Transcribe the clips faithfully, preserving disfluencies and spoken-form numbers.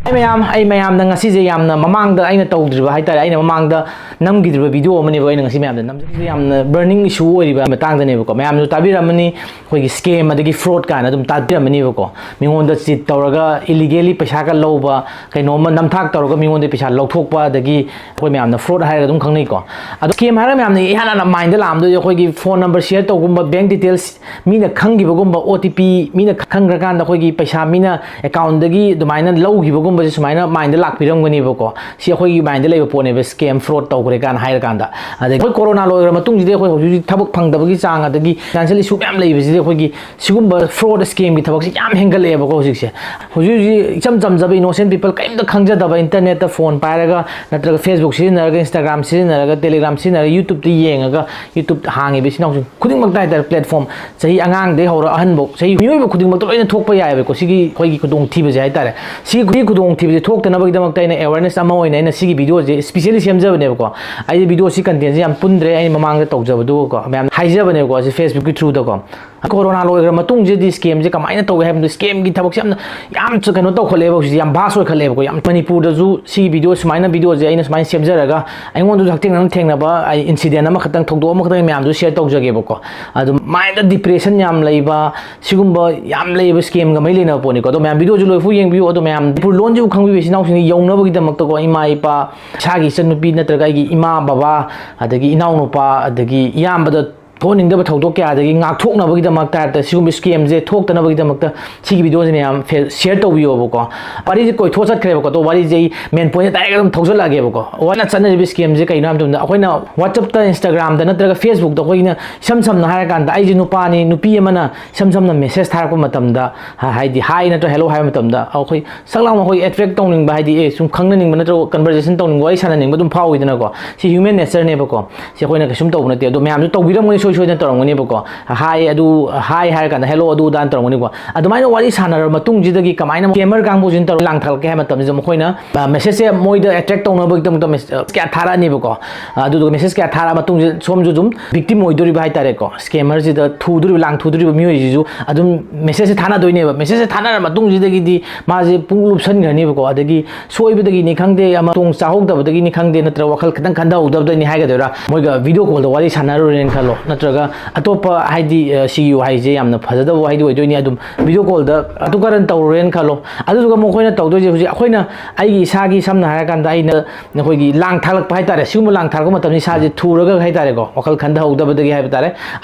ꯑꯩ ꯃꯌꯥꯝ ꯑꯩ ꯃꯌꯥꯝꯗ ꯉꯁꯤꯁꯦ ꯌꯥꯝꯅ ꯃꯃꯥꯡꯗ ꯑꯩꯅ ꯇꯧꯗ꯭ꯔꯤꯕ ꯍꯥꯏꯇꯥꯔꯦ, ꯑꯩꯅ ꯃꯃꯥꯡꯗ ꯅꯝꯈꯤꯗ꯭ꯔꯤꯕ ꯚꯤꯗꯤꯑꯣ ꯑꯃꯅꯦꯕ ꯑꯩꯅ ꯉꯁꯤ ꯃꯌꯥꯝꯗ ꯅꯝꯖꯔꯤꯁꯦ꯫ ꯌꯥꯝꯅ ꯕꯔꯅꯤꯡ ꯏꯁꯨ ꯑꯣꯏꯔꯤꯕ ꯃꯇꯥꯡꯗꯅꯦꯕꯀꯣ꯫ ꯃꯌꯥꯝꯁꯨ ꯇꯥꯕꯤꯔꯝꯃꯅꯤ, ꯑꯩꯈꯣꯏꯒꯤ ꯁ꯭ꯀꯦꯝ ꯑꯗꯒꯤ ꯐ꯭ꯔꯣꯗ ꯀꯥꯏꯅ ꯑꯗꯨꯝ ꯇꯥꯕꯤꯔꯝꯃꯅꯤꯕꯀꯣ꯫ ꯃꯤꯉꯣꯟꯗ ꯆꯤꯠ ꯇꯧꯔꯒ ꯏꯂꯤꯒꯦꯂꯤ ꯄꯩꯁꯥꯒ ꯂꯧꯕ, ꯀꯩꯅꯣꯝꯃ ꯅꯝꯊꯥꯛ ꯇꯧꯔꯒ ꯃꯤꯉꯣꯟꯗ ꯄꯩꯁꯥ ꯂꯧꯊꯣꯛꯄ, ꯑꯗꯒꯤ ꯑꯩꯈꯣꯏ ꯃꯌꯥꯝꯅ ꯐ꯭ꯔꯣꯗ ꯍꯥꯏꯔꯒ ꯑꯗꯨꯝ ꯈꯪꯅꯩꯀꯣ꯫ ꯑꯗꯣ ꯁ꯭ꯀꯦꯝ ꯍꯥꯏꯔꯒ ꯃꯌꯥꯝꯅ ꯏꯍꯥꯟ ꯍꯥꯟꯅ ꯃꯥꯏꯟꯗ ꯂꯥꯛꯑꯝꯗꯣꯏꯁꯦ ꯑꯩꯈꯣꯏꯒꯤ ꯐꯣꯟ ꯅꯝꯕꯔ ꯁꯤꯌꯔ ꯇꯧꯕꯒꯨꯝꯕ, ꯕꯦꯡ ꯗꯤꯇꯦꯜꯁ ꯃꯤꯅ ꯈꯪꯈꯤꯕꯒꯨꯝꯕ, ꯑꯣ ꯇꯤ ꯄꯤ ꯃꯤꯅ ꯈꯪꯈ꯭ꯔꯀꯥꯟꯗ ꯑꯩꯈꯣꯏꯒꯤ ꯄꯩꯁꯥ ꯃꯤꯅ ꯑꯦꯀꯥꯎꯟꯗꯒꯤ ꯑꯗꯨꯃꯥꯏꯅ ꯂꯧꯈꯤꯕꯒꯨꯝꯕꯁꯦ ꯁꯨꯃꯥꯏꯅ ꯃꯥꯏꯟꯗ ꯂꯥꯛꯄꯤꯔꯝꯒꯅꯦꯕꯀꯣ꯫ ꯁꯤ ꯑꯩꯈꯣꯏꯒꯤ ꯃꯥꯏꯟꯗ ꯂꯩꯕ ꯄꯣꯠꯅꯦꯕ, ꯁ꯭ꯀꯦꯝ ꯐ꯭ꯔꯣꯗ ꯇꯧꯈ꯭ꯔꯦ ꯀꯥꯏꯅ ꯍꯥꯏꯔꯀꯥꯟꯗ꯫ ꯑꯗꯩ ꯑꯩꯈꯣꯏ ꯀꯣꯔꯣꯅꯥ ꯂꯣꯏꯈ꯭ꯔ ꯃꯇꯨꯡꯁꯤꯗꯤ ꯑꯩꯈꯣꯏ ꯍꯧꯖꯤꯛ ꯍꯧꯖꯤꯛ ꯊꯕꯛ ꯐꯪꯗꯕꯒꯤ ꯆꯥꯡ, ꯑꯗꯒꯤ ꯐꯥꯏꯅꯥꯟꯁꯤꯌꯦꯜ ꯏꯁꯨ ꯃꯌꯥꯝ ꯂꯩꯕꯁꯤꯗꯤ ꯑꯩꯈꯣꯏꯒꯤ ꯁꯤꯒꯨꯝꯕ ꯐ꯭ꯔꯣꯗ ꯁ꯭ꯀꯦꯝꯒꯤ ꯊꯕꯛꯁꯤ ꯌꯥꯝ ꯍꯦꯟꯒꯠꯂꯛꯑꯦꯕꯀꯣ ꯍꯧꯖꯤꯛꯁꯦ꯫ ꯍꯧꯖꯤꯛ ꯍꯧꯖꯤꯛ ꯏꯆꯝ ꯆꯝꯖꯕ ꯏꯅꯣꯁꯦꯟ ꯄꯤꯄꯜ ꯀꯔꯤꯝꯇ ꯈꯪꯖꯗꯕ, ꯏꯟꯇꯔꯅꯦꯠꯇ ꯐꯣꯟ ꯄꯥꯏꯔꯒ ꯅꯠꯇ꯭ꯔꯒ ꯐꯦꯁꯕꯨꯛ ꯁꯤꯖꯤꯟꯅꯔꯒ, ꯏꯟꯁꯇꯥꯒ꯭ꯔꯥꯝ ꯁꯤꯖꯤꯟꯅꯔꯒ, ꯇꯦꯂꯤꯒ꯭ꯔꯥꯝ ꯁꯤꯖꯤꯟꯅꯔꯒ, ꯌꯨꯇ꯭ꯌꯨꯕꯇ ꯌꯦꯡꯉꯒ, ꯌꯨꯇ꯭ꯌꯨꯕ ꯍꯥꯡꯉꯤꯕ ꯏꯆꯤꯟ ꯏꯅꯥꯎꯁꯤꯡ ꯈꯨꯗꯤꯡꯃꯛꯇ ꯍꯥꯏꯇꯥꯔꯦ, ꯄ꯭ꯂꯦꯠꯐꯣꯝ ꯆꯍꯤ ꯑꯉꯥꯡꯗꯒꯤ ꯍꯧꯔ ꯑꯍꯟꯐꯧ, ꯆꯍꯤ ꯃꯤꯑꯣꯏꯕ ꯈꯨꯗꯤꯡꯃꯛꯇ ꯂꯣꯏꯅ ꯊꯣꯛꯄ ꯌꯥꯏꯑꯕꯀꯣ ꯁꯤꯒꯤ ꯑꯩꯈꯣꯏꯒꯤ ꯈꯨꯗꯣꯡꯊꯤꯕꯁꯦ ꯍꯥꯏꯇꯥꯔꯦ꯫ ꯁꯤꯒꯤ ꯈꯨꯗꯣꯡꯊꯤꯕꯁꯦ ꯊꯣꯛꯇꯅꯕꯒꯤꯗꯃꯛꯇ ꯑꯩꯅ ꯑꯦꯋꯦꯔꯅꯦꯁ ꯑꯃ ꯑꯣꯏꯅ ꯑꯩꯅ ꯁꯤꯒꯤ ꯚꯤꯗꯤꯑꯣꯁꯦ ꯏꯁꯄꯤꯁꯤꯌꯦꯜꯂꯤ ꯁꯦꯝꯖꯕꯅꯦꯕꯀꯣ꯫ ꯑꯩꯁꯦ ꯚꯤꯗꯤꯑꯣꯁꯤ ꯀꯟꯇꯦꯟꯁꯦ ꯌꯥꯝ ꯄꯨꯟꯗ꯭ꯔꯦ, ꯑꯩꯅ ꯃꯃꯥꯡꯗ ꯇꯧꯖꯕꯗꯨꯒꯀꯣ ꯃꯌꯥꯝ ꯍꯥꯏꯖꯕꯅꯦꯕꯀꯣ, ꯑꯁꯤ ꯐꯦꯁꯕꯨꯛꯀꯤ ꯊ꯭ꯔꯨꯗꯀꯣ꯫ ꯀꯣꯔꯣꯅꯥ ꯂꯣꯏꯈ꯭ꯔ ꯃꯇꯨꯡꯁꯤꯗꯤ ꯁ꯭ꯀꯦꯝꯁꯦ ꯀꯃꯥꯏꯅ ꯇꯧꯏ ꯍꯥꯏꯕꯗ, ꯁ꯭ꯀꯦꯝꯒꯤ ꯊꯕꯛꯁꯦ ꯌꯥꯝꯅ, ꯌꯥꯝ ꯀꯩꯅꯣ ꯇꯧꯈꯠꯂꯛꯑꯦꯕ ꯍꯧꯖꯤꯛꯇꯤ, ꯌꯥꯝ ꯚꯥꯁ ꯑꯣꯏꯈꯠꯂꯛꯑꯦꯕꯀꯣ꯫ ꯌꯥꯝ ꯃꯅꯤꯄꯨꯔꯗꯁꯨ ꯁꯤꯒꯤ ꯚꯤꯗꯤꯑꯣ ꯁꯨꯃꯥꯏꯅ, ꯚꯤꯗꯤꯑꯣꯁꯦ ꯑꯩꯅ ꯁꯨꯃꯥꯏꯅ ꯁꯦꯝꯖꯔꯒ ꯑꯩꯉꯣꯟꯗꯁꯨ ꯍꯛꯊꯦꯡꯅꯅ ꯊꯦꯡꯅꯕ ꯑꯩ ꯏꯟꯁꯤꯗꯦꯟ ꯑꯃꯈꯛꯇꯪ, ꯊꯧꯗꯣꯛ ꯑꯃꯈꯛꯇꯪ ꯃꯌꯥꯝꯗꯨ ꯁꯤꯌꯔ ꯇꯧꯖꯒꯦꯕꯀꯣ꯫ ꯑꯗꯨ ꯃꯥꯏꯟꯗ ꯗꯤꯄ꯭ꯔꯦꯁꯟ ꯌꯥꯝ ꯂꯩꯕ, ꯁꯤꯒꯨꯝꯕ ꯌꯥꯝ ꯂꯩꯕ ꯁ꯭ꯀꯦꯝꯒ ꯃꯔꯤ ꯂꯩꯅꯕ ꯄꯣꯠꯅꯤꯀꯣ꯫ ꯑꯗꯣ ꯃꯌꯥꯝ ꯚꯤꯗꯤꯑꯣꯁꯨ ꯂꯣꯏꯐꯥꯎ ꯌꯦꯡꯕꯤꯌꯨ꯫ ꯑꯗꯣ ꯃꯌꯥꯝ ꯃꯅꯤꯄꯨꯔ ꯂꯣꯟꯁꯤꯕꯨ ꯈꯪꯕꯤꯕ ꯏꯆꯤꯟ ꯏꯅꯥꯎꯁꯤꯡꯅ ꯌꯧꯅꯕꯒꯤꯗꯃꯛꯇꯀꯣ, ꯏꯃꯥ ꯏꯄꯥ, ꯏꯁꯥꯒꯤ ꯏꯆꯟꯅꯨꯄꯤ ꯅꯠꯇ꯭ꯔꯒ ꯑꯩꯒꯤ ꯏꯃꯥ ꯕꯕꯥ, ꯑꯗꯒꯤ ꯏꯌꯥꯝꯕꯗ ꯊꯣꯛꯍꯟꯅꯤꯡꯗꯕ ꯊꯧꯗꯣꯛ ꯀꯌꯥꯗꯒꯤ ꯉꯥꯛꯊꯣꯛꯅꯕꯒꯤꯗꯃꯛꯇ ꯍꯥꯏꯔꯗ ꯁꯤꯒꯨꯝꯕ ꯁ꯭ꯀꯦꯝꯁꯦ ꯊꯣꯛꯇꯅꯕꯒꯤꯗꯃꯛꯇ ꯁꯤꯒꯤ ꯚꯤꯗꯤꯑꯣꯁꯤꯅ ꯌꯥꯝ ꯐꯦ-, ꯁꯤꯌꯔ ꯇꯧꯕꯤꯌꯣꯕꯀꯣ꯫ ꯋꯥꯔꯤꯁꯦ ꯀꯣꯏꯊꯣꯛ ꯆꯠꯈ꯭ꯔꯦꯕꯀꯣ꯫ ꯑꯗꯣ ꯋꯥꯔꯤꯁꯦ ꯑꯩ ꯃꯦꯟ ꯄꯣꯏꯟꯁꯦ ꯗꯥꯏꯔꯦꯛ ꯑꯗꯨꯝ ꯊꯧꯖꯜꯂꯛꯑꯒꯦꯕꯀꯣ꯫ ꯋꯥꯅ ꯆꯠꯅꯔꯤꯕ ꯁ꯭ꯀꯦꯝꯁꯦ ꯀꯩꯅꯣ ꯍꯥꯏꯕ ꯃꯇꯝꯗ, ꯑꯩꯈꯣꯏꯅ WhatsApp-ꯇ, Instagram-ꯗ ꯅꯠꯇ꯭ꯔꯒ Facebook-ꯇ ꯑꯩꯈꯣꯏꯅ ꯏꯁꯝ ꯁꯝꯅ ꯍꯥꯏꯔꯀꯥꯟꯗ, ꯑꯩꯁꯦ ꯅꯨꯄꯥꯅꯤ, ꯅꯨꯄꯤ ꯑꯃꯅ ꯏꯁꯝ ꯁꯝꯅ ꯃꯦꯁꯦꯖ ꯊꯥꯔꯛꯄ ꯃꯇꯝꯗ, ꯍꯥ-, ꯍꯥꯏꯗꯤ ꯍꯥꯏ ꯅꯠꯇ꯭ꯔꯒ ꯍꯦꯜꯂꯣ ꯍꯥꯏꯕ ꯃꯇꯝꯗ ꯑꯩꯈꯣꯏ ꯁꯛ ꯂꯥꯎꯅ ꯑꯩꯈꯣꯏ ꯑꯦꯇ꯭ꯔꯦꯛ ꯇꯧꯅꯤꯡꯕ, ꯍꯥꯏꯗꯤ, ꯑꯦ, ꯁꯨꯝ ꯈꯪꯅꯅꯤꯡꯕ ꯅꯠꯇ꯭ꯔꯒ ꯀꯟꯚꯔꯖꯦꯁꯟ ꯇꯧꯅꯤꯡꯕ, ꯋꯥꯔꯤ ꯁꯥꯟꯅꯅꯤꯡꯕ ꯑꯗꯨꯝ ꯐꯥꯎꯋꯤꯗꯅꯀꯣ꯫ ꯁꯤ ꯍ꯭ꯌꯨꯃꯦꯟ ꯅꯦꯆꯔꯅꯦꯕꯀꯣ꯫ ꯁꯤ ꯑꯩꯈꯣꯏꯅ ꯀꯩꯁꯨꯝ ꯇꯧꯕ ꯅꯠꯇꯦ꯫ ꯑꯗꯣ ꯃꯌꯥꯝꯁꯨ ꯇꯧꯕꯤꯔꯝꯒꯅꯤ ꯁꯣꯏ- ꯁꯣꯏꯗꯅ ꯇꯧꯔꯝꯒꯅꯦꯕꯀꯣ꯫ ꯍꯥꯏ ꯑꯗꯨ, ꯍꯥꯏ ꯍꯥꯏꯔ ꯀꯥꯟꯗ "ꯍꯦꯜꯂꯣ" ꯑꯗꯨ ꯑꯗꯥꯅ ꯇꯧꯔꯝꯒꯅꯤꯀꯣ꯫ ꯑꯗꯨꯃꯥꯏꯅ ꯋꯥꯔꯤ ꯁꯥꯟꯅꯔꯕ ꯃꯇꯨꯡꯁꯤꯗꯒꯤ ꯀꯃꯥꯏꯅ ꯁ꯭ꯀꯦꯃꯔ ꯀꯥꯡꯕꯨꯁꯤꯅ ꯇꯧꯔ ꯂꯥꯡꯊꯥꯔꯛꯀꯦ ꯍꯥꯏꯕ ꯃꯇꯝꯁꯤꯗ, ꯃꯈꯣꯏꯅ ꯃꯦꯁꯦꯖꯁꯦ ꯃꯣꯏꯗ ꯑꯦꯇ꯭ꯔꯦꯛ ꯇꯧꯅꯕꯒꯤꯗꯃꯛꯇ ꯃꯦꯁꯦꯖ ꯀꯌꯥ ꯊꯥꯔꯛꯑꯅꯤꯕꯀꯣ꯫ ꯑꯗꯨꯗꯨꯒ ꯃꯦꯁꯦꯖ ꯀꯌꯥ ꯊꯥꯔꯛꯑ ꯃꯇꯨꯡꯁꯤꯗ ꯁꯣꯝꯁꯨ ꯑꯗꯨꯝ ꯚꯤꯛꯇꯤꯝ ꯑꯣꯏꯗꯣꯔꯤꯕ ꯍꯥꯏꯇꯥꯔꯦꯀꯣ꯫ ꯁ꯭ꯀꯦꯃꯔꯁꯤꯗ ꯊꯨꯗꯣꯔꯤꯕ, ꯂꯥꯡ ꯊꯨꯗꯣꯔꯤꯕ ꯃꯤꯑꯣꯏꯁꯤꯁꯨ ꯑꯗꯨꯝ ꯃꯦꯁꯦꯖꯁꯦ ꯊꯥꯅꯗꯣꯏꯅꯦꯕ꯫ ꯃꯦꯁꯦꯖꯁꯦ ꯊꯥꯅꯔ ꯃꯇꯨꯡꯁꯤꯗꯒꯤꯗꯤ ꯃꯥꯁꯦ ꯄꯨꯡꯂꯨꯞ ꯂꯨꯞꯁꯟꯈ꯭ꯔꯅꯤꯕꯀꯣ꯫ ꯑꯗꯒꯤ ꯁꯣꯏꯕꯗꯒꯤꯅꯤ ꯈꯪꯗꯦ, ꯑꯃ ꯇꯣꯡ ꯆꯥꯍꯧꯗꯕꯗꯒꯤꯅꯤ ꯈꯪꯗꯦ, ꯅꯠꯇ꯭ꯔꯒ ꯋꯥꯈꯜ ꯈꯤꯇꯪ ꯈꯟꯊꯍꯧꯗꯕꯗꯒꯤꯅꯤ ꯍꯥꯏꯒꯗꯣꯏꯔꯥ, ꯃꯣꯏꯒ ꯚꯤꯗꯤꯑꯣ ꯀꯣꯜꯗ ꯋꯥꯔꯤ ꯁꯥꯟꯅꯔꯨꯔꯦꯅ ꯈꯜꯂꯣ, ꯅꯠꯇ꯭ꯔꯒ ꯑꯇꯣꯞꯄ ꯍꯥꯏꯗꯤ, ꯑ, ꯁꯤꯒꯤ ꯋꯥꯍꯩꯁꯦ ꯌꯥꯝꯅ ꯐꯖꯗꯕ ꯋꯥꯍꯩꯗꯤ ꯑꯣꯏꯗꯣꯏꯅꯤ, ꯑꯗꯨꯝ ꯚꯤꯗꯤꯑꯣ ꯀꯣꯜꯗ ꯀꯇꯨ ꯀꯥꯔꯟ ꯇꯧꯔꯨꯔꯦꯅ ꯈꯜꯂꯣ꯫ ꯑꯗꯨꯗꯨꯒ ꯃꯈꯣꯏꯅ ꯇꯧꯗꯣꯏꯁꯦ ꯍꯧꯖꯤꯛ ꯑꯩꯈꯣꯏꯅ, ꯑꯩꯒꯤ ꯏꯁꯥꯒꯤ ꯁꯝꯅ ꯍꯥꯏꯔꯀꯥꯟꯗ ꯑꯩꯅ ꯅꯈꯣꯏꯒꯤ ꯂꯥꯡ ꯊꯥꯛꯂꯛꯄ ꯍꯥꯏꯇꯥꯔꯦ, ꯁꯤꯒꯨꯝꯕ ꯂꯥꯡ ꯊꯥꯛꯂꯛꯄ ꯃꯇꯝꯗ ꯏꯁꯥꯁꯦ ꯊꯨꯔꯒ ꯍꯥꯏꯇꯥꯔꯦꯀꯣ, ꯋꯥꯈꯜ ꯈꯟꯊꯍꯧꯗꯕꯗꯒꯤ ꯍꯥꯏꯕ ꯇꯥꯔꯦ,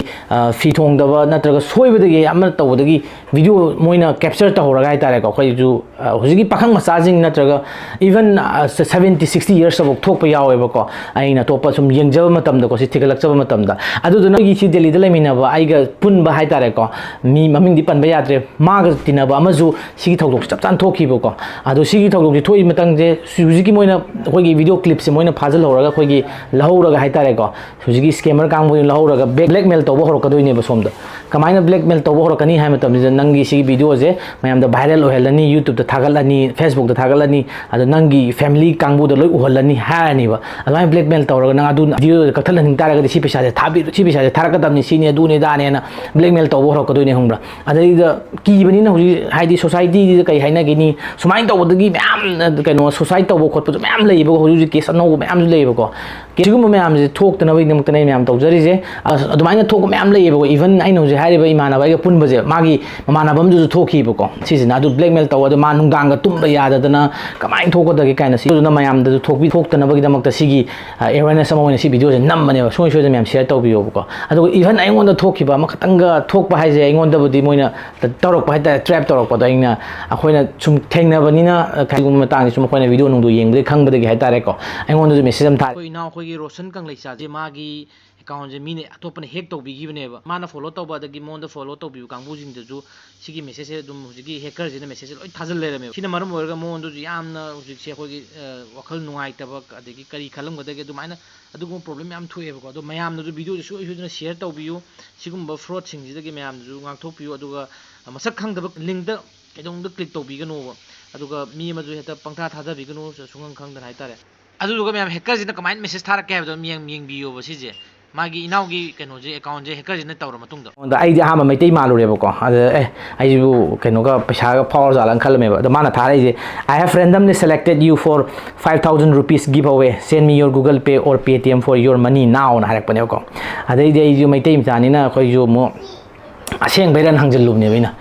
ꯑ, ꯐꯤ ꯊꯣꯡꯗꯕ ꯅꯠꯇ꯭ꯔꯒ ꯁꯣꯏꯕꯗꯒꯤ ꯑꯃ ꯇꯧꯕꯗꯒꯤ ꯚꯤꯗꯤꯑꯣ ꯃꯣꯏꯅ ꯀꯦꯞꯆꯔ ꯇꯧꯍꯧꯔꯒ ꯍꯥꯏꯇꯥꯔꯦꯀꯣ, ꯑꯩꯈꯣꯏꯁꯨ, ꯑ, ꯍꯧꯖꯤꯛꯀꯤ ꯄꯥꯈꯪ ꯃꯆꯥꯁꯤꯡ ꯅꯠꯇ꯭ꯔꯒ even, ꯑ, seventy, sixty yearsꯇꯐꯥꯎ ꯊꯣꯛꯄ ꯌꯥꯎꯋꯦꯕꯀꯣ꯫ ꯑꯩꯅ ꯑꯇꯣꯞꯄ ꯁꯨꯝ ꯌꯦꯡꯖꯕ ꯃꯇꯝꯗꯀꯣ, ꯁꯤ ꯊꯤꯒꯠꯂꯛꯆꯕ ꯃꯇꯝꯗ, ꯑꯗꯨꯗꯨꯅ ꯑꯩꯒꯤ ꯁꯤ ꯗꯦꯜꯂꯤꯗ ꯂꯩꯃꯤꯟꯅꯕ ꯑꯩꯒ ꯄꯨꯟꯕ ꯍꯥꯏꯇꯥꯔꯦꯀꯣ, ꯃꯤ ꯃꯃꯤꯡꯗꯤ ꯄꯟꯕ ꯌꯥꯗ꯭ꯔꯦ, ꯃꯥꯒ ꯇꯤꯟꯅꯕ ꯑꯃꯁꯨ ꯁꯤꯒꯤ ꯊꯧꯗꯣꯛꯁꯦ ꯆꯞ ꯆꯥꯅ ꯊꯣꯛꯈꯤꯕꯀꯣ꯫ ꯑꯗꯣ ꯁꯤꯒꯤ ꯊꯧꯗꯣꯛꯁꯦ ꯊꯣꯛꯏ ꯃꯇꯥꯡꯁꯦ ꯍꯧꯖꯤꯛꯀꯤ ꯃꯣꯏꯅ ꯑꯩꯈꯣꯏꯒꯤ ꯚꯤꯗꯤꯑꯣ ꯀ꯭ꯂꯤꯞꯁꯦ ꯃꯣꯏꯅ ꯐꯥꯖꯤꯜꯍꯧꯔꯒ, ꯑꯩꯈꯣꯏꯒꯤ ꯂꯧꯍꯧꯔꯒ ꯍꯥꯏꯇꯥꯔꯦꯀꯣ, ꯍꯧꯖꯤꯛꯀꯤ ꯁ꯭ꯀꯦꯃꯔ ꯀꯥꯡꯕꯨꯁꯤꯅ ꯂꯧꯍꯧꯔꯒ ꯕ꯭ꯂꯦꯛ, ꯕ꯭ꯂꯦꯛꯃꯦꯜ ꯇꯧꯕ ꯍꯧꯔꯛꯀꯗꯣꯏꯅꯦꯕ ꯁꯣꯝꯗ꯫ ꯀꯃꯥꯏꯅ ꯕ꯭ꯂꯦꯛꯃꯦꯜ ꯇꯧꯕ ꯍꯧꯔꯛꯀꯅꯤ ꯍꯥꯏꯕ ꯃꯇꯝꯁꯤꯗ, ꯅꯪꯒꯤ ꯁꯤꯒꯤ ꯚꯤꯗꯤꯑꯣꯁꯦ ꯃꯌꯥꯝꯗ ꯚꯥꯏꯔꯦꯜ ꯑꯣꯏꯍꯜꯂꯅꯤ, YouTubeꯇ ꯊꯥꯒꯠꯂꯅꯤ, Facebookꯇ ꯊꯥꯒꯠꯂꯅꯤ, ꯑꯗꯣ ꯅꯪꯒꯤ ꯐꯦꯃꯤꯂꯤ ꯀꯥꯡꯕꯨꯗ ꯂꯣꯏ ꯎꯍꯜꯂꯅꯤ ꯍꯥꯏꯔꯅꯤꯕ꯫ ꯑꯗꯨꯃꯥꯏꯅ ꯕ꯭ꯂꯦꯛꯃꯦꯜ ꯇꯧꯔꯒ, "ꯅꯪ ꯑꯗꯨ ꯚꯤꯗꯤꯑꯣꯗ ꯀꯛꯊꯠꯍꯟꯅꯤꯡ ꯇꯥꯔꯒꯗꯤ ꯁꯤ ꯄꯩꯁꯥꯁꯦ ꯊꯥꯕꯤꯔꯣ, ꯁꯤ ꯄꯩꯁꯥꯁꯦ ꯊꯥꯔꯛꯀꯗꯕꯅꯤ, ꯁꯤꯅꯤ, ꯑꯗꯨꯅꯤ, ꯑꯗꯥꯅꯦꯅ" ꯕ꯭ꯂꯦꯛꯃꯦꯜ ꯇꯧꯕ ꯍꯧꯔꯛꯀꯗꯣꯏꯅꯦ, ꯈꯪꯕ꯭ꯔꯥ? ꯑꯗꯩꯗ ꯀꯤꯕꯅꯤꯅ ꯍꯧꯖꯤꯛ, ꯍꯥꯏꯗꯤ, ꯁꯣꯁꯥꯏꯇꯤꯗ ꯀꯩ ꯍꯥꯏꯅꯒꯅꯤ, ꯁꯨꯃꯥꯏꯅ ꯇꯧꯕꯗꯒꯤ ꯃꯌꯥꯝ, ꯀꯩꯅꯣ, ꯁꯨꯁꯥꯏꯠ ꯇꯧꯕ ꯈꯣꯠꯄꯁꯨ ꯃꯌꯥꯝ ꯂꯩꯌꯦꯕꯀꯣ, ꯍꯧꯖꯤꯛ ꯍꯧꯖꯤꯛ ꯀꯦꯁ ꯑꯅꯧꯕ ꯃꯌꯥꯝꯁꯨ ꯂꯩꯌꯦꯕꯀꯣ꯫ ꯀꯦꯁ ꯁꯤꯒꯨꯝꯕ ꯃꯌꯥꯝꯁꯦ ꯊꯣꯛꯇꯅꯕꯒꯤꯗꯃꯛꯇꯅꯦ ꯑꯩ ꯃꯌꯥꯝ ꯇꯧꯖꯔꯤꯁꯦ꯫ ꯑꯁ, ꯑꯗꯨꯃꯥꯏꯅ ꯊꯣꯛꯄ ꯃꯌꯥꯝ ꯂꯩꯌꯦꯕꯀꯣ꯫ Even ꯑꯩꯅ ꯍꯧꯖꯤꯛ ꯍꯥꯏꯔꯤꯕ ꯏꯃꯥꯟꯅꯕ ꯑꯩꯒ ꯄꯨꯟꯕꯁꯦ, ꯃꯥꯒꯤ ꯃꯃꯥꯟꯅꯕ ꯑꯃꯗꯨꯁꯨ ꯊꯣꯛꯈꯤꯕꯀꯣ꯫ ꯁꯤꯁꯤꯅ ꯑꯗꯨ ꯕ꯭ꯂꯦꯛꯃꯦꯜ ꯇꯧ, ꯑꯗꯨ ꯃꯥ ꯅꯨꯡꯗꯥꯡꯒ ꯇꯨꯝꯕ ꯌꯥꯗꯗꯅ ꯀꯃꯥꯏꯅ ꯊꯣꯛꯀꯗꯒꯦ ꯀꯥꯏꯅ, ꯁꯤꯗꯨꯅ ꯃꯌꯥꯝꯗꯁꯨ ꯊꯣꯛꯄꯤ-, ꯊꯣꯛꯇꯅꯕꯒꯤꯗꯃꯛꯇ ꯁꯤꯒꯤ, ꯑ, ꯑꯦꯋꯦꯔꯅꯦꯁ ꯑꯃ ꯑꯣꯏꯅ ꯁꯤ ꯚꯤꯗꯤꯑꯣꯁꯦ ꯅꯝꯕꯅꯦꯕ꯫ ꯁꯨꯡꯁꯣꯏ ꯁꯣꯏꯗꯅ ꯃꯌꯥꯝ ꯁꯤꯌꯔ ꯇꯧꯕꯤꯌꯣꯕꯀꯣ꯫ ꯑꯗꯨꯒ even ꯑꯩꯉꯣꯟꯗ ꯊꯣꯛꯈꯤꯕ ꯑꯃꯈꯛꯇꯪꯒ ꯊꯣꯛꯄ ꯍꯥꯏꯁꯦ, ꯑꯩꯉꯣꯟꯗꯕꯨꯗꯤ ꯃꯣꯏꯅ ꯇꯧꯔꯛꯄ ꯍꯥꯏꯇꯥꯔꯦ, ꯇ꯭ꯔꯦꯞ ꯇꯧꯔꯛꯄꯗꯣ꯫ ꯑꯩꯅ, ꯑꯩꯈꯣꯏꯅ ꯁꯨꯝ ꯊꯦꯡꯅꯕꯅꯤꯅ, ꯑ, ꯀꯔꯤꯒꯨꯝꯕ ꯃꯇꯥꯡꯁꯦ ꯁꯨꯝ ꯑꯩꯈꯣꯏꯅ ꯚꯤꯗꯤꯑꯣ ꯅꯨꯡꯗꯨ ꯌꯦꯡꯕꯗꯒꯤ ꯈꯪꯕꯗꯒꯤ ꯍꯥꯏꯇꯥꯔꯦꯀꯣ, ꯑꯩꯉꯣꯟꯗꯁꯨ ꯃꯦꯁꯦꯖ ꯑꯃ ꯊꯥꯔꯦ꯫ ꯑꯩꯈꯣꯏ ꯏꯅꯥꯎ ꯑꯩꯈꯣꯏꯒꯤ ꯔꯣꯁꯟ ꯀꯪꯂꯩꯆꯥꯁꯦ ꯃꯥꯒꯤ ꯑꯦꯀꯥꯎꯟꯁꯦ ꯃꯤꯅ ꯑꯇꯣꯞꯄꯅ ꯍꯦꯛ ꯇꯧꯕꯤꯈꯤꯕꯅꯦꯕ꯫ ꯃꯥꯅ ꯐꯣꯂꯣ ꯇꯧꯕ ꯑꯗꯒꯤ ꯃꯉꯣꯟꯗ ꯐꯣꯂꯣ ꯇꯧꯕꯤꯕ ꯀꯥꯡꯕꯨꯁꯤꯡꯗꯁꯨ ꯁꯤꯒꯤ ꯃꯦꯁꯦꯖꯁꯦ ꯑꯗꯨꯝ ꯍꯧꯖꯤꯛꯀꯤ ꯍꯦꯀꯔꯁꯤꯅ ꯃꯦꯁꯦꯖꯁꯦ ꯂꯣꯏ ꯊꯥꯖꯤꯜ ꯂꯩꯔꯝꯃꯦꯕ꯫ ꯁꯤꯅ ꯃꯔꯝ ꯑꯣꯏꯔꯒ ꯃꯉꯣꯟꯗꯁꯨ ꯌꯥꯝꯅ ꯍꯧꯖꯤꯛꯁꯦ ꯑꯩꯈꯣꯏꯒꯤ ꯋꯥꯈꯜ ꯅꯨꯡꯉꯥꯏꯇꯕ ꯑꯗꯒꯤ ꯀꯔꯤ ꯈꯜꯂꯝꯒꯗꯒꯦ ꯑꯗꯨꯃꯥꯏꯅ ꯑꯗꯨꯒꯨꯝꯕ ꯄ꯭ꯔꯣꯕ꯭ꯂꯦꯝ ꯌꯥꯝ ꯊꯣꯛꯑꯦꯕꯀꯣ꯫ ꯑꯗꯣ ꯃꯌꯥꯝꯅꯁꯨ ꯚꯤꯗꯤꯑꯣꯁꯦ ꯁꯣꯏ ꯁꯣꯏꯗꯅ ꯁꯤꯌꯔ ꯇꯧꯕꯤꯌꯨ꯫ ꯁꯤꯒꯨꯝꯕ ꯐ꯭ꯔꯣꯗꯁꯤꯡꯁꯤꯗꯒꯤ ꯃꯌꯥꯝꯅꯁꯨ ꯉꯥꯛꯊꯣꯛꯄꯤꯌꯨ꯫ ꯑꯗꯨꯒ ꯃꯁꯛ ꯈꯪꯗꯕ ꯂꯤꯡꯇ ꯀꯩꯗꯧꯅꯨꯡꯗ ꯀ꯭ꯂꯤꯛ ꯇꯧꯕꯤꯒꯅꯣꯕ꯫ ꯑꯗꯨꯒ ꯃꯤ ꯑꯃꯁꯨ ꯍꯦꯛꯇ ꯄꯪꯊꯥ ꯊꯥꯗꯕꯤꯒꯅꯨ ꯁꯨꯡꯈꯪ ꯈꯪꯗꯅ ꯍꯥꯏꯇꯥꯔꯦ꯫ ꯑꯗꯨꯗꯨꯒ ꯃꯌꯥꯝ ꯍꯦꯀꯔꯁꯤꯅ ꯀꯃꯥꯏꯅ ꯃꯦꯁꯦꯖ ꯊꯥꯔꯛꯀꯦ ꯍꯥꯏꯕꯗꯣ ꯑꯗꯨꯝ ꯌꯦꯡ ꯌꯦꯡꯕꯤꯌꯣꯕ꯫ ꯁꯤꯁꯦ ꯃꯥꯒꯤ ꯏꯅꯥꯎꯒꯤ ꯀꯩꯅꯣꯁꯦ ꯑꯦꯀꯥꯎꯟꯁꯦ ꯍꯦꯀꯔꯁꯤꯅ ꯇꯧꯔ ꯃꯇꯨꯡꯗ ꯑꯩꯗꯤ ꯑꯍꯥꯟꯕ ꯃꯩꯇꯩ ꯃꯥꯜꯂꯨꯔꯦꯕꯀꯣ꯫ ꯑꯗ ꯑꯦ ꯑꯩꯁꯤꯕꯨ ꯀꯩꯅꯣꯒ ꯄꯩꯁꯥꯒ ꯐꯥꯎꯔ ꯖꯥꯠꯂꯅ ꯈꯜꯂꯝꯃꯦꯕ꯫ ꯑꯗꯣ ꯃꯥꯅ ꯊꯥꯔꯛꯏꯁꯦ, "I have randomly selected you for five thousand rupees giveaway, send me your Google Pay or Paytm for your money now"ꯅ ꯍꯥꯏꯔꯛꯄꯅꯦꯕꯀꯣ꯫ ꯑꯗꯩꯗꯤ ꯑꯩꯁꯨ ꯃꯩꯇꯩ ꯃꯆꯥꯅꯤꯅ ꯑꯩꯈꯣꯏꯁꯨ ꯑꯃꯨꯛ ꯑꯁꯦꯡꯕꯩꯔꯅ ꯍꯪꯖꯜꯂꯨꯕꯅꯦꯕ ꯑꯩꯅ꯫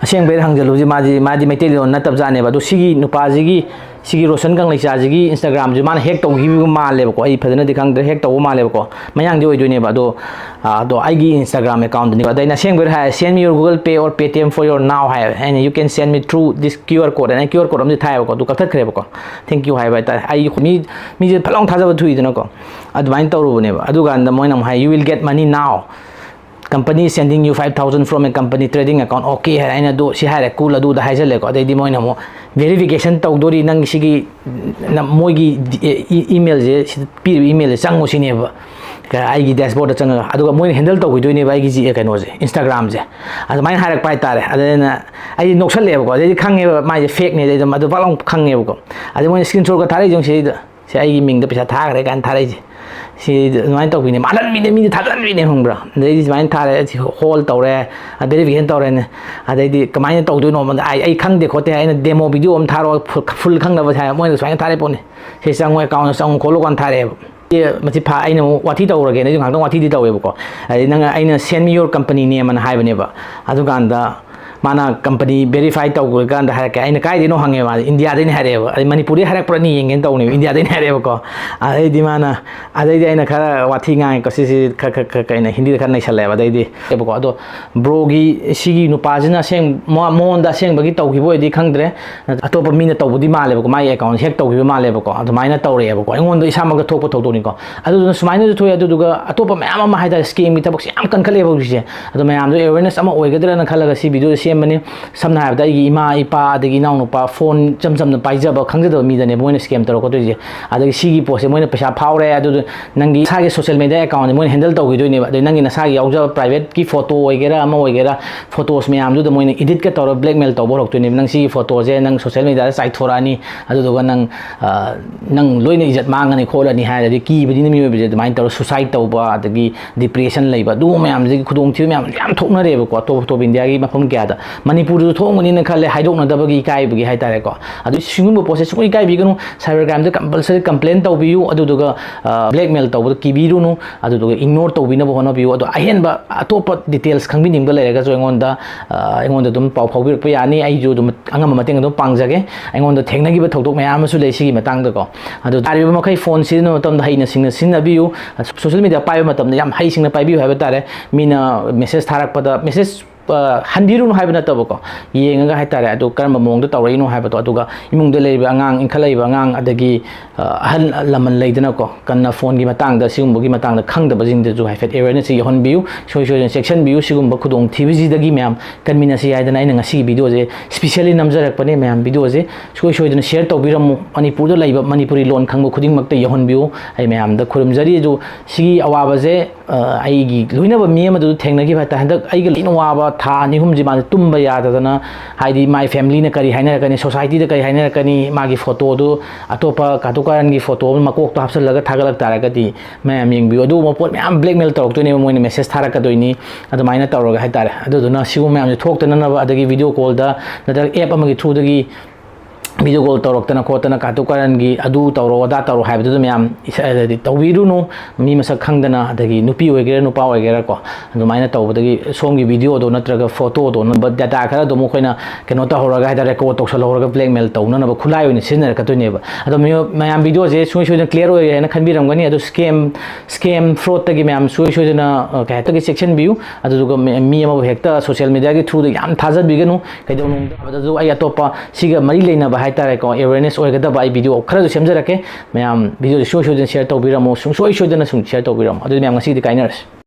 ꯑꯁꯦꯡꯕꯩꯔ ꯍꯪꯖꯜꯂꯨꯕꯁꯤ ꯃꯥꯗꯤ ꯃꯩꯇꯩꯂꯣꯟ ꯅꯠꯇꯕꯖꯥꯠꯅꯦꯕ꯫ ꯑꯗꯣ ꯁꯤꯒꯤ ꯅꯨꯄꯥꯁꯤꯒꯤ, ꯁꯤꯒꯤ ꯔꯣꯁꯟ ꯀꯪꯂꯩꯆꯥꯁꯤꯒꯤ Instagramꯁꯦ ꯃꯥꯅ ꯍꯦꯛ ꯇꯧꯈꯤꯕ ꯃꯥꯜꯂꯦꯕꯀꯣ꯫ ꯑꯩ ꯐꯖꯅꯗꯤ ꯈꯪꯗ꯭ꯔꯦ, ꯍꯦꯛ ꯇꯧꯕ ꯃꯥꯜꯂꯦꯕꯀꯣ꯫ ꯃꯌꯥꯡꯗꯤ ꯑꯣꯏꯗꯣꯏꯅꯦꯕ꯫ ꯑꯗꯣ ꯑꯗꯣ ꯑꯩꯒꯤ Instagram accountꯅꯦꯕ꯫ ꯑꯗ ꯑꯩꯅ ꯑꯁꯦꯡꯕꯩꯔ ꯍꯥꯏ, "Send me your Google Pay or Paytm for your now" ꯍꯥꯏ꯫ ꯑꯩꯅ "You can send me through this QR code" ꯑꯅ QR code ꯑꯃꯗꯤ ꯊꯥꯏꯌꯦꯕꯀꯣ꯫ ꯑꯗꯨ ꯀꯛꯊꯠꯈ꯭ꯔꯦꯕꯀꯣ꯫ "Thank you" ꯍꯥꯏꯕ ꯍꯥꯏꯇꯥꯔꯦ꯫ ꯑꯩ ꯃꯤ ꯃꯤꯁꯦ ꯐꯠ ꯂꯥꯎꯅ ꯊꯥꯖꯕ ꯊꯨꯏꯗꯅꯀꯣ꯫ ꯑꯗꯨꯃꯥꯏꯅ ꯇꯧꯔꯨꯕꯅꯦꯕ꯫ ꯑꯗꯨꯀꯥꯟꯗ ꯃꯣꯏꯅ ꯑꯃꯨꯛ ꯍꯥꯏ, "You will get money now, company sending you five thousand from a company trading account, okay" ꯍꯥꯏꯔꯦ꯫ ꯑꯩꯅ ꯑꯗꯨ ꯁꯤ ꯍꯥꯏꯔꯦ, "Cool" ꯑꯗꯨꯗ ꯍꯥꯏꯖꯜꯂꯦꯀꯣ꯫ ꯑꯗꯩꯗꯤ ꯃꯣꯏꯅ ꯑꯃꯨꯛ verification ꯇꯧꯗꯣꯔꯤ, ꯅꯪꯒꯤ ꯁꯤꯒꯤ ꯃꯣꯏꯒꯤ emailꯁꯦ, ꯁꯤꯗ ꯄꯤꯔꯤꯕ emailꯁꯦ ꯆꯪꯉꯨ ꯁꯤꯅꯦꯕ꯫ ꯑꯩꯒꯤ dashboardꯇ ꯆꯪꯉꯒ ꯑꯗꯨꯒ ꯃꯣꯏꯅ handle ꯇꯧꯈꯤꯗꯣꯏꯅꯦꯕ ꯑꯩꯒꯤ ꯀꯩꯅꯣꯁꯦ, Instagramꯁꯦ꯫ ꯑꯗꯨꯃꯥꯏꯅ ꯍꯥꯏꯔꯛꯄ ꯍꯥꯏꯇꯥꯔꯦ꯫ ꯑꯗꯨꯅ ꯑꯩꯗꯤ ꯅꯣꯛꯁꯜꯂꯛꯑꯦꯕꯀꯣ꯫ ꯑꯗꯩꯗꯤ ꯈꯪꯉꯦꯕ ꯃꯥꯏꯁꯦ fakeꯅꯦ꯫ ꯑꯗꯩ ꯑꯗꯨꯝ ꯑꯗꯨ ꯄꯥꯛ ꯂꯥꯎ ꯈꯪꯉꯦꯕꯀꯣ꯫ ꯑꯗꯩ ꯃꯣꯏꯅ screenshotꯀ ꯊꯥꯔꯛꯏꯁꯦ ꯌꯦꯡꯉꯨ ꯁꯤꯗꯩꯗ꯫ "ꯁꯤ ꯑꯩꯒꯤ ꯃꯤꯡꯗ ꯄꯩꯁꯥ ꯊꯥꯈ꯭ꯔꯦ" ꯀꯥꯏꯅ ꯊꯥꯔꯛꯏꯁꯦ꯫ ꯁꯤ ꯑꯗꯨꯃꯥꯏꯅ ꯇꯧꯕꯤꯅꯦ, ꯃꯥꯜꯍꯟꯕꯤꯅꯦ, ꯃꯤꯗꯤ ꯊꯥꯖꯟꯕꯤꯅꯦ, ꯈꯪꯕ꯭ꯔꯥ? ꯑꯗꯩꯗꯤ ꯁꯨꯃꯥꯏꯅ ꯊꯥꯔꯦ, ꯁꯤ ꯍꯣꯜ ꯇꯧꯔꯦ, verification ꯇꯧꯔꯦꯅꯦ꯫ ꯑꯗꯩꯗꯤ ꯀꯃꯥꯏꯅ ꯇꯧꯗꯣꯏꯅꯣ? ꯑꯩ, "ꯑꯩ ꯈꯪꯗꯦ ꯈꯣꯠꯇꯦ, ꯑꯩꯅ demo video ꯑꯃ ꯊꯥꯔꯛꯑꯣ, full ꯈꯪꯅꯕ" ꯍꯥꯏ꯫ ꯃꯣꯏꯅ ꯁꯨꯃꯥꯏꯅ ꯊꯥꯔꯛꯏ ꯄꯣꯠꯅꯤ꯫ "ꯁꯤ ꯆꯪꯉꯣ, accountꯇ ꯆꯪꯉꯣ ꯈꯣꯠꯂꯣ" ꯀꯥꯏꯅ ꯊꯥꯔꯛꯑꯦꯕ꯫ ꯁꯤ ꯃꯁꯤ ꯐ-, ꯑꯩꯅ ꯑꯃꯨꯛ ꯋꯥꯊꯤ ꯇꯧꯔꯒꯦꯅ ꯑꯩꯁꯨ ꯉꯥꯛꯇꯪ ꯋꯥꯊꯤꯗꯤ ꯇꯧꯋꯦꯕꯀꯣ꯫ ꯑꯗꯩ ꯅꯪ, ꯑꯩꯅ "Send me your company name" ꯑꯅ ꯍꯥꯏꯕꯅꯦꯕ꯫ ꯑꯗꯨꯀꯥꯟꯗ ꯃꯥꯅ ꯀꯝꯄꯅꯤ ꯚꯦꯔꯤꯐꯥꯏ ꯇꯧꯈ꯭ꯔꯀꯥꯟꯗ ꯍꯥꯏꯔꯛꯀꯦ꯫ ꯑꯩꯅ ꯀꯥꯏꯗꯩꯅꯣ ꯍꯪꯉꯦ, ꯃꯥꯗꯤ ꯏꯟꯗꯤꯌꯥꯗꯩꯅ ꯍꯥꯏꯔꯛꯑꯦꯕ꯫ ꯑꯩ ꯃꯅꯤꯄꯨꯔꯗꯩ ꯍꯥꯏꯔꯛꯄ꯭ꯔꯅꯤ ꯌꯦꯡꯒꯦꯅ ꯇꯧꯅꯦꯕ, ꯏꯟꯗꯤꯌꯥꯗꯩꯅ ꯍꯥꯏꯔꯛꯑꯦꯕꯀꯣ꯫ ꯑꯗꯩꯗꯤ ꯃꯥꯅ, ꯑꯗꯩꯗꯤ ꯑꯩꯅ ꯈꯔ ꯋꯥꯊꯤ ꯉꯥꯡꯉꯦꯀꯣ, ꯁꯤꯁꯤ ꯈꯔ ꯈꯔ ꯈꯔ ꯀꯩꯅ ꯍꯤꯟꯗꯤꯗ ꯈꯔ ꯅꯩꯁꯜꯂꯛꯑꯦꯕ꯫ ꯑꯗꯩꯗꯤ ꯍꯥꯏꯕꯀꯣ, ꯑꯗꯣ ꯕ꯭ꯔꯣꯒꯤ ꯁꯤꯒꯤ ꯅꯨꯄꯥꯁꯤꯅ ꯑꯁꯦꯡ-, ꯃꯉꯣꯟꯗ ꯑꯁꯦꯡꯕꯒꯤ ꯇꯧꯈꯤꯕ ꯑꯣꯏꯗꯤ ꯈꯪꯗ꯭ꯔꯦ, ꯑꯇꯣꯞꯄ ꯃꯤꯅ ꯇꯧꯕꯗꯤ ꯃꯥꯜꯂꯦꯕꯀꯣ, ꯃꯥꯒꯤ ꯑꯦꯀꯥꯎꯟꯁꯦ ꯍꯦꯛ ꯇꯧꯈꯤꯕ ꯃꯥꯜꯂꯦꯕꯀꯣ꯫ ꯑꯗꯨꯃꯥꯏꯅ ꯇꯧꯔꯛꯑꯦꯕꯀꯣ, ꯑꯩꯉꯣꯟꯗ ꯏꯁꯥꯃꯛꯇ ꯊꯣꯛꯄ ꯊꯧꯗꯣꯛꯅꯤꯀꯣ꯫ ꯑꯗꯨꯗꯨꯅ ꯁꯨꯃꯥꯏꯅꯁꯨ ꯊꯣꯛꯑꯦ꯫ ꯑꯗꯨꯗꯨꯒ ꯑꯇꯣꯞꯄ ꯃꯌꯥꯝ ꯑꯃ ꯍꯥꯏꯇꯥꯔꯦ, ꯁ꯭ꯀꯦꯝꯒꯤ ꯊꯕꯛꯁꯦ ꯌꯥꯝ ꯀꯟꯈꯠꯂꯛꯑꯦꯕ ꯍꯧꯖꯤꯛꯁꯦ꯫ ꯑꯗꯣ ꯃꯌꯥꯝꯗꯣ ꯑꯦꯋꯦꯔꯅꯦꯁ ꯑꯃ ꯑꯣꯏꯒꯗ꯭ꯔꯅ ꯈꯜꯂꯒ ꯁꯤ ꯚꯤꯗꯤꯑꯣꯁꯦ ꯁꯦꯝꯕꯅꯤ꯫ ꯁꯝꯅ ꯍꯥꯏꯔꯕꯗ ꯑꯩꯒꯤ ꯏꯃꯥ, ꯏꯄꯥ, ꯑꯗꯒꯤ ꯏꯅꯥꯎꯅꯨꯄꯥ, ꯐꯣꯟ ꯏꯆꯝ ꯆꯝꯅ ꯄꯥꯏꯖꯕ ꯈꯪꯖꯗꯕ ꯃꯤꯗꯅꯦꯕ ꯃꯣꯏꯅ ꯁ꯭ꯀꯦꯝ ꯇꯧꯔꯛꯀꯗꯣꯏꯁꯦ꯫ ꯑꯗꯒꯤ ꯁꯤꯒꯤ ꯄꯣꯠꯁꯦ ꯃꯣꯏꯅ ꯄꯩꯁꯥ ꯐꯥꯎꯔꯦ, ꯑꯗꯨꯗ ꯅꯪꯒꯤ ꯏꯁꯥꯒꯤ ꯁꯣꯁꯤꯌꯦꯜ ꯃꯦꯗꯤꯌꯥ ꯑꯦꯀꯥꯎꯟꯁꯦ ꯃꯣꯏꯅ ꯍꯦꯟꯗꯜ ꯇꯧꯈꯤꯗꯣꯏꯅꯦꯕ꯫ ꯑꯗꯩ ꯅꯪꯒꯤ ꯅꯁꯥꯒꯤ ꯌꯥꯎꯖꯕ ꯄ꯭ꯔꯥꯏꯚꯦꯠꯀꯤ ꯐꯣꯇꯣ ꯑꯣꯏꯒꯦꯔꯥ, ꯑꯃ ꯑꯣꯏꯒꯦꯔꯥ, ꯐꯣꯇꯣꯁ ꯃꯌꯥꯝꯗꯨꯗ ꯃꯣꯏꯅ ꯏꯗꯤꯠꯀ ꯇꯧꯔꯒ ꯕ꯭ꯂꯦꯛꯃꯦꯜ ꯇꯧꯕ ꯍꯧꯔꯛꯇꯣꯏꯅꯦꯕ꯫ "ꯅꯪ ꯁꯤꯒꯤ ꯐꯣꯇꯣꯁꯦ ꯅꯪ ꯁꯣꯁꯤꯌꯦꯜ ꯃꯦꯗꯤꯌꯥꯗ ꯆꯥꯏꯊꯣꯔꯛꯑꯅꯤ, ꯑꯗꯨꯗꯨꯒ ꯅꯪ, ꯑ, ꯅꯪ ꯂꯣꯏꯅ ꯏꯖꯠ ꯃꯥꯡꯉꯅꯤ ꯈꯣꯠꯂꯅꯤ" ꯍꯥꯏꯔꯗꯤ ꯀꯤꯕꯅꯤꯅ ꯃꯤꯑꯣꯏꯕꯁꯦ꯫ ꯑꯗꯨꯃꯥꯏꯅ ꯇꯧꯔꯒ ꯁꯨꯁꯥꯏꯠ ꯇꯧꯕ, ꯑꯗꯒꯤ ꯗꯤꯄ꯭ꯔꯦꯁꯟ ꯂꯩꯕ, ꯑꯗꯨꯒꯨꯝꯕ ꯃꯌꯥꯝꯁꯤꯒꯤ ꯈꯨꯗꯣꯡꯊꯤꯕ ꯃꯌꯥꯝ ꯌꯥꯝ ꯊꯣꯛꯅꯔꯦꯕꯀꯣ, ꯑꯇꯣꯞ ꯑꯇꯣꯞꯄ ꯏꯟꯗꯤꯌꯥꯒꯤ ꯃꯐꯝ ꯀꯌꯥꯗ꯫ ꯃꯅꯤꯄꯨꯔꯗꯁꯨ ꯊꯣꯛꯑꯝꯒꯅꯤꯅ ꯈꯜꯂꯦ, ꯍꯥꯏꯗꯣꯛꯅꯗꯕꯒꯤ ꯏꯀꯥꯏꯕꯒꯤ ꯍꯥꯏꯇꯥꯔꯦꯀꯣ꯫ ꯑꯗꯨ ꯁꯤꯒꯨꯝꯕ ꯄꯣꯠꯁꯦ ꯁꯨꯡ ꯏꯀꯥꯏꯕꯤꯒꯅꯨ꯫ ꯁꯥꯏꯕꯔ ꯀ꯭ꯔꯥꯏꯝꯗ ꯀꯝꯄꯜꯁꯔꯤ ꯀꯝꯄ꯭ꯂꯦꯟ ꯇꯧꯕꯤꯌꯨ, ꯑꯗꯨꯗꯨꯒ, ꯑ, ꯕ꯭ꯂꯦꯛꯃꯦꯜ ꯇꯧꯕꯗ ꯀꯤꯕꯤꯔꯨꯅꯨ, ꯑꯗꯨꯗꯨꯒ ꯏꯒꯅꯣꯔ ꯇꯧꯕꯤꯅꯕ ꯍꯣꯠꯅꯕꯤꯌꯨ꯫ ꯑꯗꯣ ꯑꯍꯦꯟꯕ ꯑꯇꯣꯞꯄ ꯗꯤꯇꯦꯜꯁ ꯈꯪꯕꯤꯅꯤꯡꯕ ꯂꯩꯔꯒꯁꯨ ꯑꯩꯉꯣꯟꯗ, ꯑ, ꯑꯩꯉꯣꯟꯗ ꯑꯗꯨꯝ ꯄꯥꯎ ꯐꯥꯎꯕꯤꯔꯛꯄ ꯌꯥꯅꯤ꯫ ꯑꯩꯁꯨ ꯑꯗꯨꯝ ꯑꯉꯝꯕ ꯃꯇꯦꯡ ꯑꯗꯨꯝ ꯄꯥꯡꯖꯒꯦ꯫ ꯑꯩꯉꯣꯟꯗ ꯊꯦꯡꯅꯈꯤꯕ ꯊꯧꯗꯣꯛ ꯃꯌꯥꯝ ꯑꯃꯁꯨ ꯂꯩ ꯁꯤꯒꯤ ꯃꯇꯥꯡꯗꯀꯣ꯫ ꯑꯗꯣ ꯌꯥꯔꯤꯕ ꯃꯈꯩ ꯐꯣꯟ ꯁꯤꯖꯤꯟꯅꯕ ꯃꯇꯝꯗ ꯍꯩꯅ ꯁꯤꯡꯅ ꯁꯤꯖꯤꯟꯅꯕꯤꯌꯨ꯫ ꯁꯣꯁꯤꯌꯦꯜ ꯃꯦꯗꯤꯌꯥ ꯄꯥꯏꯕ ꯃꯇꯝꯗ ꯌꯥꯝ ꯍꯩꯁꯤꯡꯅ ꯄꯥꯏꯕꯤꯌꯨ ꯍꯥꯏꯕ ꯇꯥꯔꯦ꯫ ꯃꯤꯅ ꯃꯦꯁꯦꯖ ꯊꯥꯔꯛꯄꯗ, ꯃꯦꯁꯦꯖ, ꯑ, ꯍꯟꯕꯤꯔꯨꯅꯨ ꯍꯥꯏꯕ ꯅꯠꯇꯕꯀꯣ, ꯌꯦꯡꯉꯒ ꯍꯥꯏꯇꯥꯔꯦ, ꯑꯗꯨ ꯀꯔꯝꯕ ꯃꯑꯣꯡꯗ ꯇꯧꯔꯛꯏꯅꯣ ꯍꯥꯏꯕꯗꯣ, ꯑꯗꯨꯒ ꯏꯃꯨꯡꯗ ꯂꯩꯔꯤꯕ ꯑꯉꯥꯡ, ꯏꯟꯈꯠꯂꯛꯏꯕ ꯑꯉꯥꯡ, ꯑꯗꯒꯤ, ꯑ, ꯑꯍꯜ ꯂꯃꯟ ꯂꯩꯗꯅꯀꯣ, ꯀꯟꯅ ꯐꯣꯟꯒꯤ ꯃꯇꯥꯡꯗ, ꯁꯤꯒꯨꯝꯕꯒꯤ ꯃꯇꯥꯡꯗ ꯈꯪꯗꯕꯁꯤꯡꯗꯁꯨ ꯍꯥꯏꯐꯦꯠ ꯑꯦꯋꯦꯔꯅꯦꯁꯁꯦ ꯌꯧꯍꯟꯕꯤꯌꯨ꯫ ꯁꯨꯡꯁꯣꯏ ꯁꯣꯏꯗꯅ ꯆꯦꯛꯁꯤꯟꯕꯤꯌꯨ꯫ ꯁꯤꯒꯨꯝꯕ ꯈꯨꯗꯣꯡꯊꯤꯕꯁꯤꯗꯒꯤ ꯃꯌꯥꯝ ꯀꯟꯃꯤꯟꯅꯁꯤ ꯍꯥꯏꯗꯅ ꯑꯩꯅ ꯉꯁꯤꯒꯤ ꯚꯤꯗꯤꯑꯣꯁꯦ ꯁ꯭ꯄꯤꯁꯦꯜꯂꯤ ꯅꯝꯖꯔꯛꯄꯅꯦ꯫ ꯃꯌꯥꯝ ꯚꯤꯗꯤꯑꯣꯁꯦ ꯁꯨꯡꯁꯣꯏ ꯁꯣꯏꯗꯅ ꯁꯤꯌꯔ ꯇꯧꯕꯤꯔꯝꯃꯨ꯫ ꯃꯅꯤꯄꯨꯔꯗ ꯂꯩꯕ ꯃꯅꯤꯄꯨꯔꯤ ꯂꯣꯟ ꯈꯪꯕ ꯈꯨꯗꯤꯡꯃꯛꯇ ꯌꯧꯍꯟꯕꯤꯌꯨ꯫ ꯑꯩ ꯃꯌꯥꯝꯗ ꯈꯨꯔꯨꯝꯖꯔꯤ꯫ ꯑꯗꯨ ꯁꯤꯒꯤ ꯑꯋꯥꯕꯁꯦ, ꯑ, ꯑꯩꯒꯤ ꯂꯣꯏꯅꯕ ꯃꯤ ꯑꯃꯗꯨ ꯊꯦꯡꯅꯈꯤꯕ ꯍꯥꯏꯇꯥꯔꯦ꯫ ꯍꯟꯗꯛ ꯑꯩꯒ ꯂꯣꯏꯅ ꯋꯥꯕ ꯊꯥ ꯑꯅꯤ ꯑꯍꯨꯝꯁꯤ ꯃꯥꯁꯦ ꯇꯨꯝꯕ ꯌꯥꯗꯗꯅ, ꯍꯥꯏꯗꯤ ꯃꯥꯏ ꯐꯦꯃꯤꯂꯤꯅ ꯀꯔꯤ ꯍꯥꯏꯅꯔꯛꯀꯅꯤ, ꯁꯣꯁꯥꯏꯇꯤꯗ ꯀꯔꯤ ꯍꯥꯏꯅꯔꯛꯀꯅꯤ, ꯃꯥꯒꯤ ꯐꯣꯇꯣꯗꯨ ꯑꯇꯣꯞꯄ ꯀꯥꯇꯨ ꯀꯥꯔꯟꯒꯤ ꯐꯣꯇꯣ ꯑꯃ ꯃꯀꯣꯛꯇꯣ ꯍꯥꯞꯆꯤꯜꯂꯒ ꯊꯥꯒꯠꯂꯛ ꯇꯥꯔꯒꯗꯤ ꯃꯌꯥꯝ ꯌꯦꯡꯕꯤꯌꯨ꯫ ꯑꯗꯨꯒꯨꯝꯕ ꯄꯣꯠ ꯃꯌꯥꯝ ꯕ꯭ꯂꯦꯛꯃꯦꯜ ꯇꯧꯔꯛꯇꯣꯏꯅꯦꯕ, ꯃꯣꯏꯅ ꯃꯦꯁꯦꯖ ꯊꯥꯔꯛꯀꯗꯣꯏꯅꯤ꯫ ꯑꯗꯨꯃꯥꯏꯅ ꯇꯧꯔꯒ ꯍꯥꯏꯇꯥꯔꯦ꯫ ꯑꯗꯨꯗꯨꯅ ꯁꯤꯒꯨꯝꯕ ꯃꯌꯥꯝꯁꯦ ꯊꯣꯛꯇꯅꯅꯕ, ꯑꯗꯒꯤ ꯚꯤꯗꯤꯑꯣ ꯀꯣꯜꯗ ꯅꯠꯇ꯭ꯔꯒ ꯑꯦꯞ ꯑꯃꯒꯤ ꯊ꯭ꯔꯨꯗꯒꯤ video call ꯇꯧꯔꯛꯇꯅ ꯈꯣꯠꯇꯅ ꯀꯥꯇꯨ ꯀꯥꯔꯟꯒꯤ ꯑꯗꯨ ꯇꯧꯔꯣ ꯑꯗꯥ ꯇꯧꯔꯣ ꯍꯥꯏꯕꯗꯨꯗ ꯃꯌꯥꯝ ꯏꯁꯥ-, ꯍꯥꯏꯗꯤ ꯇꯧꯕꯤꯔꯨꯅꯨ꯫ ꯃꯤ ꯃꯁꯛ ꯈꯪꯗꯅ, ꯑꯗꯒꯤ ꯅꯨꯄꯤ ꯑꯣꯏꯒꯦꯔꯥ ꯅꯨꯄꯥ ꯑꯣꯏꯒꯦꯔꯥꯀꯣ, ꯑꯗꯨꯃꯥꯏꯅ ꯇꯧꯕꯗꯒꯤ ꯁꯣꯝꯒꯤ videoꯗꯣ ꯅꯠꯇ꯭ꯔꯒ photoꯗꯣ, data ꯈꯔꯗꯣ ꯑꯃꯨꯛ ꯑꯩꯈꯣꯏꯅ ꯀꯩꯅꯣ ꯇꯧꯍꯧꯔꯒ ꯍꯥꯏꯇꯥꯔꯦ, record ꯇꯧꯁꯜꯍꯧꯔꯒ blackmail ꯇꯧꯅꯅꯕ ꯈꯨꯠꯂꯥꯏ ꯑꯣꯏꯅ ꯁꯤꯖꯤꯟꯅꯔꯛꯀꯗꯣꯏꯅꯦꯕ꯫ ꯑꯗꯣ ꯃꯤꯑꯣ-, ꯃꯌꯥꯝ videoꯁꯦ ꯁꯨꯡꯁꯣꯏ ꯁꯣꯏꯗꯅ clear ꯑꯣꯏꯔꯦ ꯍꯥꯏꯅ ꯈꯟꯕꯤꯔꯝꯒꯅꯤ꯫ ꯑꯗꯣ scam, scam fraudꯇꯒꯤ ꯃꯌꯥꯝ ꯁꯨꯡꯁꯣꯏ ꯁꯣꯏꯗꯅ, ꯑ, ꯀꯩ ꯍꯥꯏꯇꯥꯔꯦ, ꯆꯦꯛꯁꯤꯟꯕꯤꯌꯨ꯫ ꯑꯗꯨꯗꯨꯒ ꯃꯤ, ꯃꯤ ꯑꯃꯕꯨ ꯍꯦꯛꯇ social mediaꯒꯤ throughꯗ ꯌꯥꯝ ꯊꯥꯖꯕꯤꯒꯅꯨ꯫ ꯀꯩꯗꯧꯅꯨꯡꯗ ꯑꯩ ꯑꯇꯣꯞꯄ ꯁꯤꯒ ꯃꯔꯤ ꯂꯩꯅꯕ ꯍꯥꯏꯇꯥꯔꯦꯀꯣ, awareness ꯑꯣꯏꯒꯗꯕ ꯑꯩ video ꯈꯔꯁꯨ ꯁꯦꯝꯖꯔꯛꯀꯦ꯫ ꯃꯌꯥꯝ videoꯁꯦ ꯁꯨꯡꯁꯣꯏ ꯁꯣꯏꯗꯅ share ꯇꯧꯕꯤꯔꯝꯃꯣ, ꯁꯨꯡꯁꯣꯏ ꯁꯣꯏꯗꯅ ꯁꯨꯝ share ꯇꯧꯕꯤꯔꯝꯃꯣ꯫ ꯑꯗꯨꯗꯤ ꯃꯌꯥꯝ ꯉꯁꯤꯒꯤꯗꯤ ꯀꯥꯏꯅꯔꯁꯤ꯫